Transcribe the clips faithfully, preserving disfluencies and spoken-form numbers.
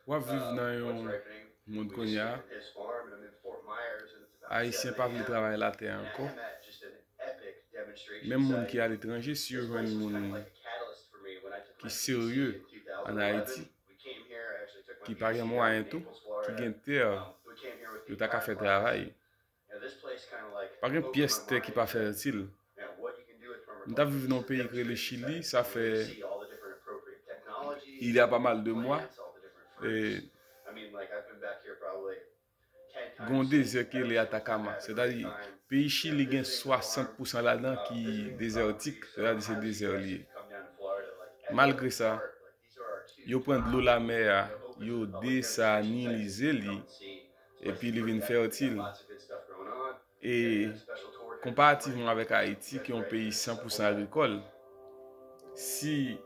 W ap viv nan yon mond kounye a, Ayisyen pa vle travay latè ankò. Menm moun ki aletranje, si yo jwenn moun ki serye ann Ayiti, ki pa gen mwayen tou, ki gen tè, yo ta ka fè travay. Pa gen pyès tè ki pa fètil. M t ap viv nan yon peyi ki rele Chili, sa fè il y a pas mal de mois. E gen yon dezè ki rele Atacama. Sètadi, peyi Chili gen swasant pousan ladan ki dezètik, sètadi se dezè li ye. Malgre sa, yo pran dlo lamè a, yo desanilize li, epi li vin fètil. E konparativman avèk Ayiti, ki yon peyi san pousan agrikòl, si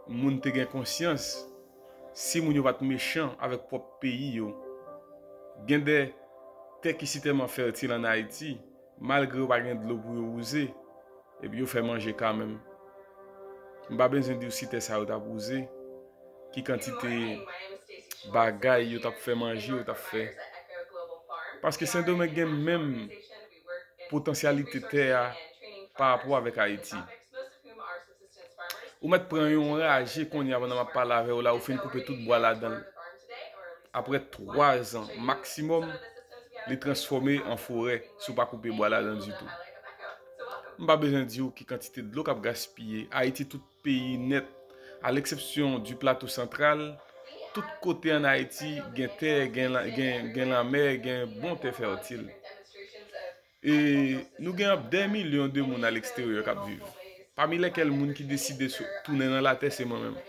moun te gen konsyans, si moun yo pa t mechan avèk pwòp peyi yo, gen de tè ki sitèlman fètil ann Ayiti, malgre yo pa gen dlo pou yo wouze, epi yo fè manje kanmenm. M pa bezwen di w si tè sa yo t ap wouze, ki kantite bagay yo t ap fè manje, yo t ap fè. Paske Sendomeng gen menm potansyalite tè a pa rapò avèk Ayiti. Ou mèt pran yon raje kounye a pandan m ap pale avè w la, ou fin koupe tout bwa ladan l. Apre twa zan maksimòm, li transfòme an forè si w pa koupe bwa ladan ditou. M pa bezwen di w ki kantite dlo k ap gaspiye. Ayiti, tout peyi nèt, à l'exception du Plateau Central, tout kote ann Ayiti gen tè, gen, la- gen, gen lanmè, gen bon tè fètil. E nou gen dè milyon de moun a leksteryè k ap viv, pami lèkèl moun ki deside sou- tounen nan latè se mwen menm.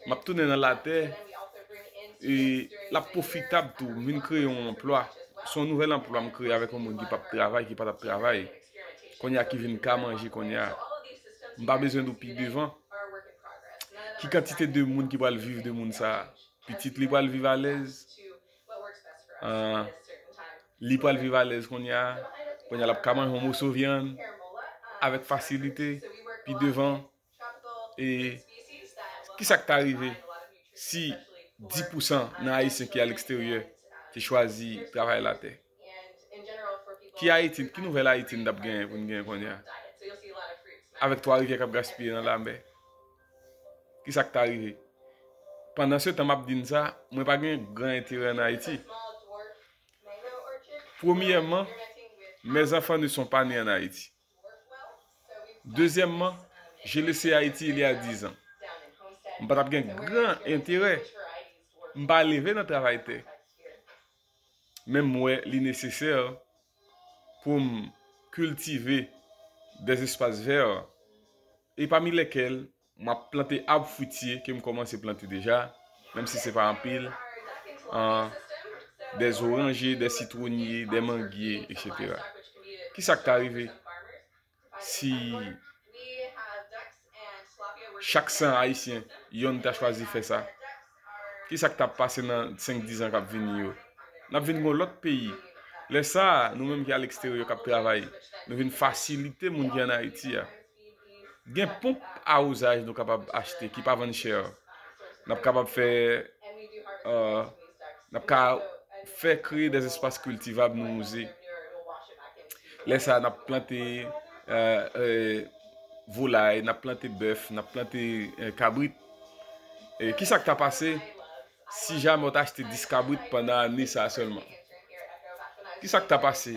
M ap tounen nan latè e l ap pwofitab tou. M vin kreye yon anplwa. Se yon nouvèl anplwa m kreye avèk yon moun ki p ap travay, ki pa t ap travay. Kounye a ki vin ka manje kounye a. M pa bezwen di w pi devan ki kantite de moun ki pral viv de moun sa a. Pitit li pral viv alèz. Ah, li pral viv alèz kounye a. Kounye a l ap ka manje yon moso vyann avèk fasilite. Pi devan, e ki sa k ta rive si dis pousan nan Ayisyen ki aleksteryè te chwazi travay latè? Ki Ayiti, ki nouvèl Ayiti n t ap genyen pou n genyen kounye a? Avèk Twa Rivyè k ap gaspiye nan lamè. Ki sa k ta rive? Pandan se tan m ap di n sa, mwen pa gen gran enterè ann Ayiti. Premyèman, mes enfants ne sont pas nés en Haïti. Dezyèmman, j'ai laissé Haïti il y a dix ans. M pa t ap gen gran enterè. M pa leve nan travay tè. Men m wè li nesesè pou m kiltive des espaces verts, e pami lèkèl m ap plante ab fwitye ke m kòmanse plante deja, menm si se pa anpil, an, des oranje, des sitwonye, des mangye, etsetera. Ki sa k ta rive si chak san Ayisyen, yonn ta chwazi fè sa? Ki sa k t ap pase nan senk, diz an k ap vini yo? N ap vin gen yon lòt peyi. Lè sa a, nou menm ki aleksteryè k ap travay, nou vin fasilite moun ki ann Ayiti a. Gen ponp awozaj nou kapab achte ki pa vann chè. N ap kapab fè, euh, n ap ka fè kreye des espaces cultivables nou wouze. Lè sa a, n ap plante, euh, euh, volay, n ap plante bèf, n ap plante, euh, kabrit. E ki sa k ta pase si jamè w ta achte dis kabrit pandan ane sa a sèlman? Ki sa k ta pase?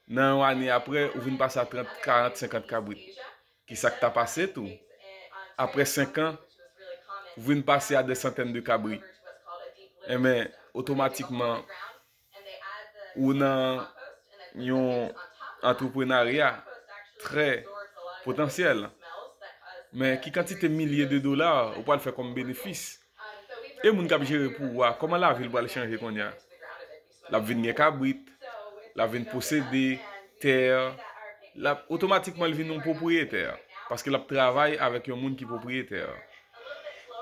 Nan yon ane apre, ou vin pase a trant, karant, senkant kabrit. Ki sa k ta pase tou? Apre senk an, ou vin pase a des centaines de cabri. Enben, otomatikman, ou nan yon antreprenarya trè potansyèl. Men ki kantite milye de dola ou pral fè kòm benefis? E moun k ap jere pou ou a, kòman lavi l pral chanje kounye a? L ap vin gen kabrit, l ap vin posede tè, l ap otomatikman l vin yon pwopriyetè, paske l ap travay avèk yon moun ki pwopriyetè.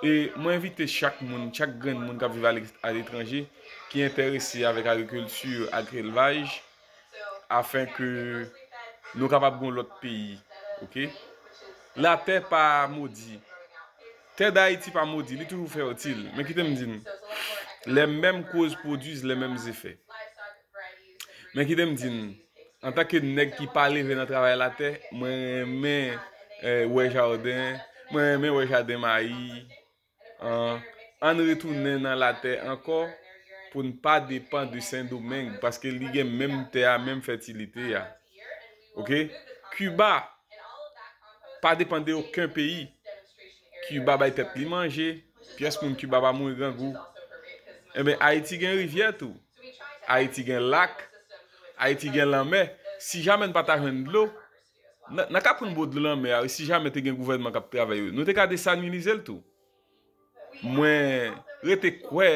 E mwen envite chak moun, chak grenn moun k ap viv alek- aletranje, ki enterese avèk agrikilti, ak elvaj, afin ke nou kapab gen yon lòt peyi, oke? Latè pa modi. Tè Dayiti pa modi, li toujou fè itil. Men kite m di n, les mêmes causes produisent les mêmes effets. Men kite m di n, antanke nèg ki pa leve nan travay latè, mwen renmen eh, wè jaden, mwen renmen wè jaden mayi. An, ann retounen nan latè ankò pou n pa depann de Sendomeng, paske li gen menm tè a, menm fètilite a. Oke? Kiba pa depann de okenn peyi. Kiba bay tèt li manje, pyès moun Kiba pa mouri grangou. Enben, Ayiti gen rivyè tou. Ayiti gen lak, Ayiti gen lanmè. Si jamè n pa ta jwenn dlo, n n a ka pran bò dlo lanmè a, si jamè te gen gouvènman k ap travay yo, nou te ka desalinize l tou. Mwen rete kwè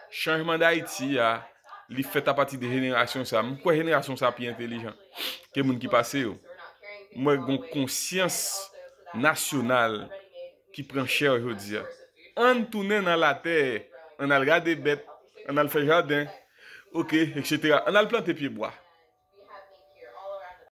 chanjman Dayiti a, li fèt apati de jenerasyon sa. M kwè jenerasyon sa pi entelijan ke moun ki pase yo. M wè gon konsyans nasyonal ki pran chè jodi a. Ann tounen nan latè, ann al gade bèt, ann al fè jaden, oke, etsetera. Ann al plante pye bwa.